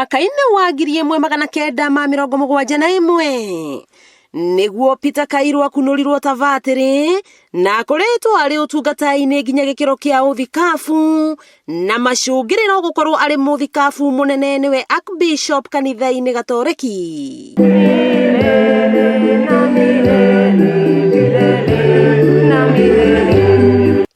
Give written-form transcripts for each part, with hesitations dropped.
Mwaka-inĩ wa 1971 nĩguo Peter Kairu akunũrirwo ta batĩrĩ na akoretwo arĩ ũtungata-inĩ nginya gĩkĩro kĩa ũthikabu na macũngĩrĩro gũkorwo arĩ mũthikabu mũnene nĩwe Archbishop kanitha-inĩ Gatoreki.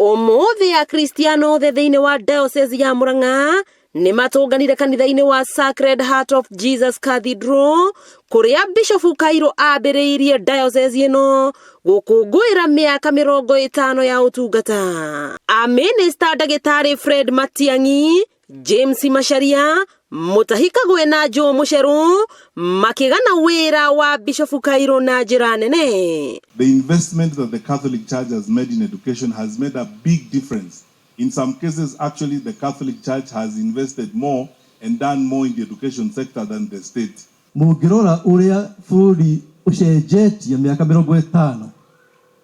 Ũmũthĩ Akristiano othe thĩinĩ wa Diocese ya Murang'a nĩ matũnganire kanitha-inĩ wa Sacred Heart of Jesus Cathedral kũrĩa Bishofu Kairũ ambĩrĩirie diocese ĩno gũkũngũĩra mĩaka 50 ya ũtungata. Amĩnĩsta ndagĩtarĩ Fred Matiang'i, James Macharia, Mutahi Kagwe na Joe Mucheru makĩgana wĩra wa Bishofu Kairũ na njĩra nene. The investment that the Catholic Church has made in education has made a big difference. In some cases, actually, the Catholic Church has invested more and done more in the education sector than the state. Mũngĩrora ũrĩa bũrũri ũcenjetie mĩaka 50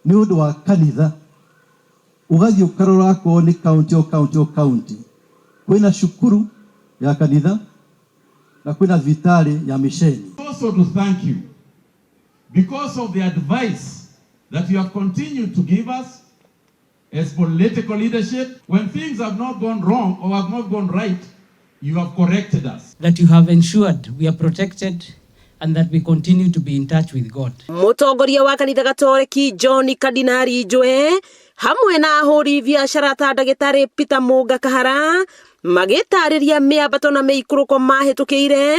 nĩ ũndũ wa kanitha, ũgathiĩ ũkarora akorwo nĩ kaunti o kaunti o kaunti kwĩna cukuru ya kanitha na kwĩna thibitarĩ ya mĩceni. Also to thank you because of the advice that you have continued to give us as political leadership. When things have not gone wrong or have not gone right, you have corrected us. That you have ensured we are protected and that we continue to be in touch with God. Mũtongoria wa kanitha Gatoreki John Kardinari Njue hamwe na ahũri biacara ta ndagĩtarĩ Peter Mũnga Kahara magĩtarĩria mĩambato na mĩikũrũko mahĩtũkĩire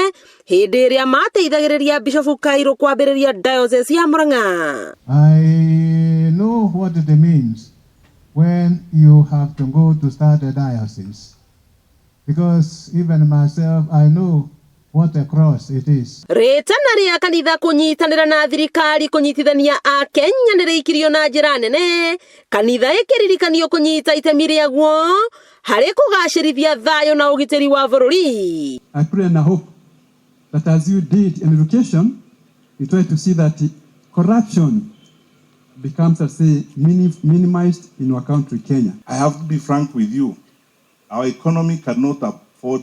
hĩndĩ ĩrĩa mateithagĩrĩria Bishofu Kairũ kwambĩrĩria Diocese ya Murang'a. I know what it means when you have to go to start a diocese. Because even myself, I know what a cross it is. Rĩtana rĩa kanitha kũnyitanĩra na thirikari kũnyitithania akenya nĩ rĩikirio na njĩra nene, kanitha ĩkĩririkanio kũnyita itemi rĩaguo harĩ kũgacĩrithia thayũ na ũgitĩri wa bũrũri. I pray and I hope that as you did in education, you try to see that corruption becomes, let's say, minimized in our country, Kenya. I have to be frank with you. Our economy cannot afford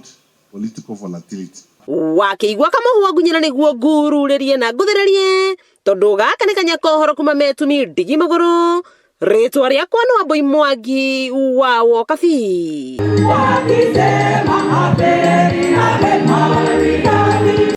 political volatility. Wakĩigua kamũhwa ngunyĩra nĩguo ngururĩrie na ngũthĩrĩrie tondũ gaka nĩ kanya kohoro kuma metumi ndigi magũrũ. Rĩtwa rĩakwa nĩ Wambui Mwangi wa Wokabi. Wakisema Ave, Ave Maria.